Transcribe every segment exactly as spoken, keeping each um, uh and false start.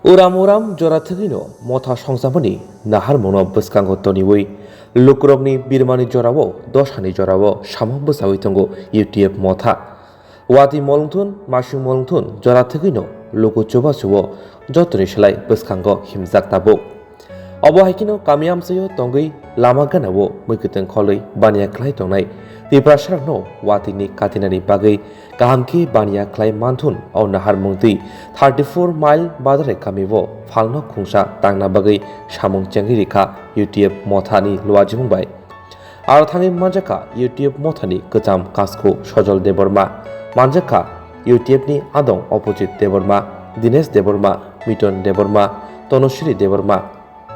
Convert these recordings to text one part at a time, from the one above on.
Uram uram jora thwgwino motha songchamani naharmungno bwskango toniwi lukurokni birmani jorao dosani jorao samung bwchawi tongo U T F motha. Watwi molongthun, masing molongthun jora thwgwino luku chubachuo jotoni slai bwskango himjak tabuk. Obo hai kheno kami amchaio tongwi lama ganao mui kwtwng kholwi baniya khlai tongnai Tiprasarokno watwini katinani bagwi kaham khe baniya khlai manthun o naharmung twi thirty four mile Badarai kamio phalno khungsa tangna bagwi samung chengwi rikha U T F mothani luajimung bai. Aro thangwi manjakha U T F mothani kwcham kasku Sojol Debbarma, manjakha U T F ni adong Opojit Debbarma, Dinesh Debbarma, Miton Debbarma, Tonosiri Debbarma.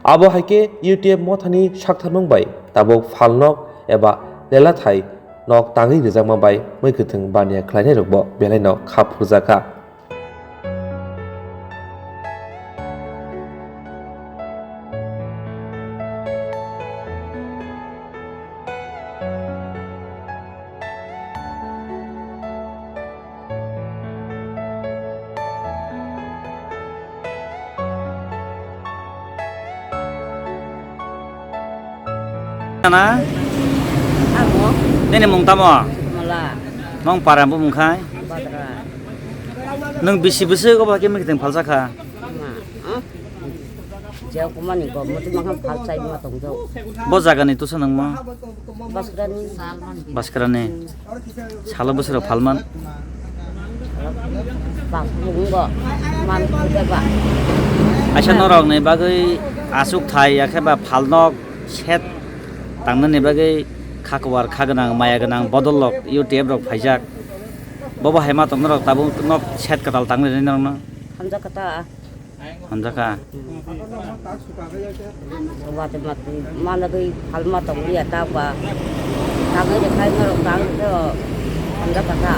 Abo hai khe U T F mothani saktharmung bai tabuk phalnok eba lelathai nok tangwi rijakma bai mui kwthwng baniya khlainairokbo belaino kha phurjakha. Nana? Amo? Nini mung tamo? Mala. Nong para bumung khai? Badra. Nwng bisi bwswk obo khe meeting phalsa kha? Ama, ah? Jeo kumani go, muti makham phal chai ma tong jao. Bo jaga ni tusa nang ma? Baskrani. Baskrani. Salo bwswk rok phalman. Bak bung go, man khe ba. Aisa norok ni bagwi aswk thai ya khe ba phalnok set tangnani bagwi khakwar kha gwnang maya gwnang bodol rok U T F rok phaijak. Bobo hai ma tong norok tabuk nok set kwtal tangwi rwni norokno. Hamja kata. Hamjakha. Wati mati mana dui phalma tong liya ta ba. Tangwi de khai norok tang to hamjakha ta.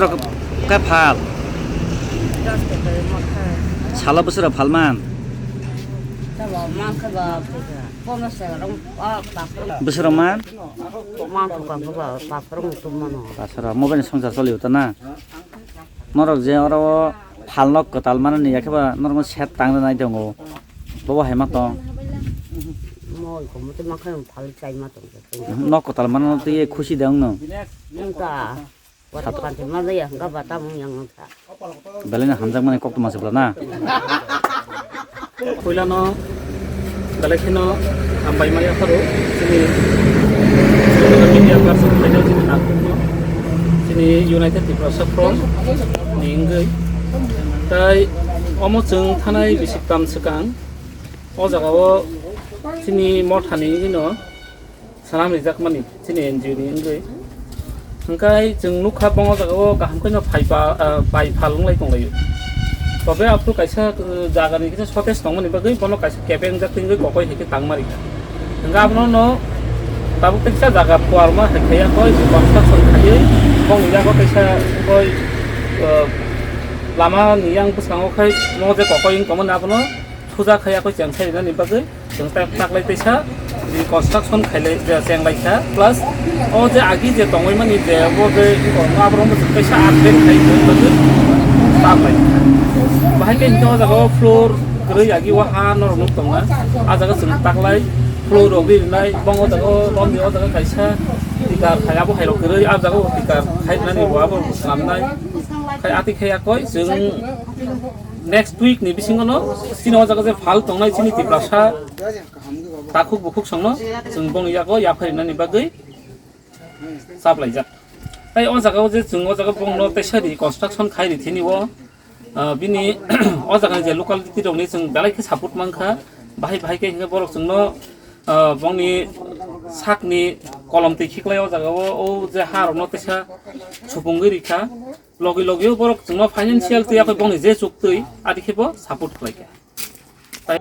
Rok ka phal. Salo bwswk rok phalman. Salo man kha ba. Kono se rong a papro. Bwswk rok man? Man kha ba ba papro tum mano. Pasara mobile ni songchar choli uta na. Norok je oro phalnok kwtal manani yakhe ba norokno set tang rwnai tongo. Bobo hai ma tong. Moi ko muti ma khe phal chai ma tong. Nok kwtal manano twi khusi de wngno. Wngkha. Wata panti ma ya ga ba ta mung yang wngkha. Belai no hamjakmani koktwma se bwla na. Puilano belai kheno hambai maya pharo chini media person khainai chini nakhungno chini United Tiprasa Front ni wngwi. Tai omo chwng thanai bisik tam swkang o jagao chini mothani wngwino swnam rijakmani chini N G O ni wngwi. Hwnkhe chwng nukha bongni jagao kaham kheno phai ba, ah, bai phal wnglai tonglaio. Tobe aphuru kaisa, uh, jagani kisa shortage tongmani bagwi bono kaisa kebeng jak tingwi kokoi hai khe tangma rikha. Hwnkhe abono no tabuk kaisa jaga phuarma hai khaiya koi construction khaiwi bongni yago kaisa koi, uh, lama ni yang bwskango khai mo je kokoi wng tongmani abono suja khai yakoi cheng sai rinani bagwi chwng tak taklai teisa reconstruction khailai je cheng lai kha, plus o je agi je tongwi mani je bo je aborok no chwng kaisa upgrade khai tongwi bagwi taklai kha. Bahai khe hinkhe o jaga o floor kwrwi agi o ha norok nuk tongna, a jaga chwng taklai floor rok ri rinai, bong o jaga o romni o jaga kaisa tikar khai abo hai rok kwrwi, a jaga o tikar khai rinani bo abo swnamnai khai ati khai yakoi chwng next week ni bisingo no chini o jaga je phal tongnai chini Tiprasa takhuk bukhuk songno chwng bongni yago yapharinani bagwi chaplaijak. Tai o jaga o je chwng o jaga bongno teisa ri construction khai ri thini o, ah, bini o jaga ni je locality rok ni chwng belai khe support mankha, bahai bahai khe hinkhe borok chwngno, ah, bongni sakni kolom twi khiklai o jaga o, o je ha rokno teisa supungwi rikha. Logi logi o borok chwngno financial twi yakoi bongni je chuk twi adi khe bo support khlai kha. Tai